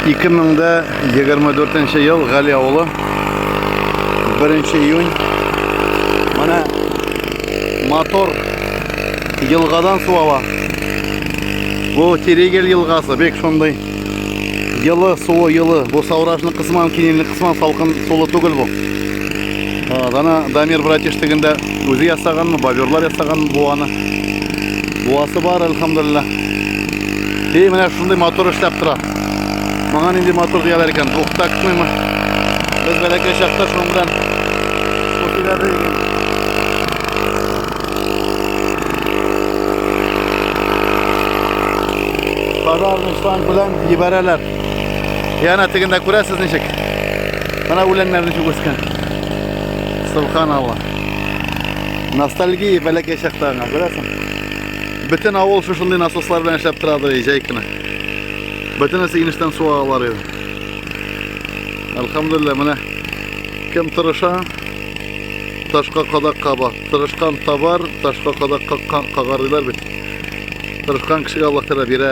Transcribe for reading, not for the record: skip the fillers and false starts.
2024 ел Гали авылы 1 июнь. Менә мотор елгадан су ала. Бу Терегел елгасы бик шундый йылы, суы йылы. Бу Сауражны кысман, Кинельне кысман салкын сулы түгел бу. Ана Дамир братиш тегендә үзе ясаганмы, боберлар ясаган буаны. Буасы бар, әлхәмдулилла. И менә шундый мотор эшләп тора. Моңа нинди мотор дияләр икән? Двухтактныймы? Без бәләкәй чакта шуның белән су киләде. Пожарный шланг белән җибәрәләр. Яна тегендә күрәсез ничек? Менә үләннәр ничек үскән. Субханалла. Ностальгия бәләкәй чакта гына, күрәсең? Бөтен авыл шушындый насослар белән эшләп торады җәй көне. Бөтенесе инештән су алалар иде. Әлхәмдулилла, менә кем тырыша, ташка кадак каба. Тырышкан табар, ташка кадак кагар диләр бит. Тырышкан кешегә Аллаһ Тәгалә бирә.